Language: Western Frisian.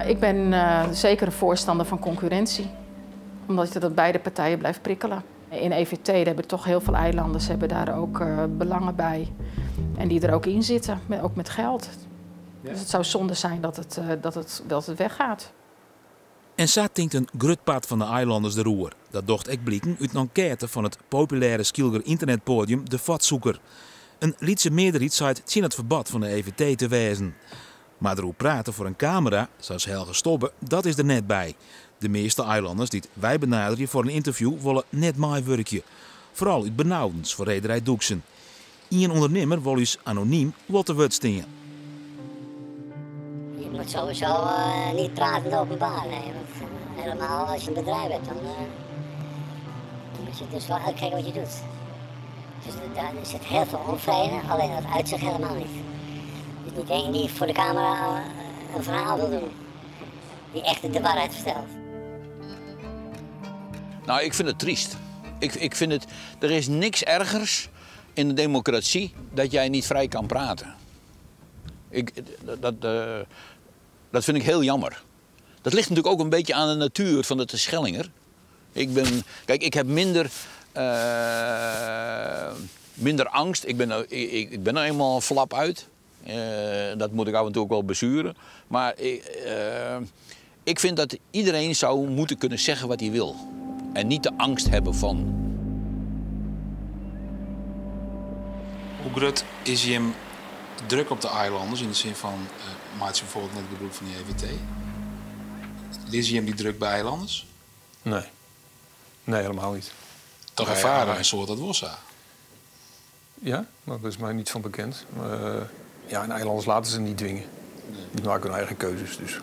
Ik ben zeker een voorstander van concurrentie. Omdat je dat beide partijen blijft prikkelen. In EVT daar hebben toch heel veel eilanders hebben daar ook belangen bij. En die er ook in zitten, ook met geld. Ja. Dus het zou zonde zijn dat het weggaat. En sa tinkt in grut part fan de eilanders deroer. Dat docht ek bliken út in enkête fan it populêre Skylger ynternetpoadium De Vatzoeker. In lytse mearderheid seit tsjin it ferbod fan de EVT te wêzen. Mar deroer prate foar in kamera, sa as Helge Stobbe, dat is der net by. De measte eilanners dy't wy benaderje foar in ynterview wolle net meiwurkje. Foaral út benaudens foar Rederij Doeksen. Ien ûndernimmer wol ús anonym wol te wurd stean. Je moet sowieso niet praten in het openbaar, nee. Want helemaal als je een bedrijf hebt, dan moet je dus wel uitkijken wat je doet. Dus daar zit heel veel onvrede, alleen dat uit zich helemaal niet. Er is niet één die voor de camera een verhaal wil doen, die echt de waarheid vertelt. Nou, ik vind het triest. Ik vind het, er is niks ergers in de democratie dat jij niet vrij kan praten. Dat vind ik heel jammer. Dat ligt natuurlijk ook een beetje aan de natuur van de Terschellinger. Ik ben, kijk, ik heb minder angst. Ik ben nou eenmaal een flap uit. Dat moet ik af en toe ook wel bezuren. Maar ik vind dat iedereen zou moeten kunnen zeggen wat hij wil. En niet de angst hebben van. Hoe grut is jim druk op de eilanners yn de sin fan meitsje bygelyks net gebrûk fan dy EVT? Lizze jim dy druk by eilanners? Nee. Nee, helemaal niet. Toch erfare in soad dat wol sa? Ja, maar dat is mij niet van bekend. Maar, ja, en eilanders laten ze niet dwingen. Die maken hun eigen keuzes. Dus.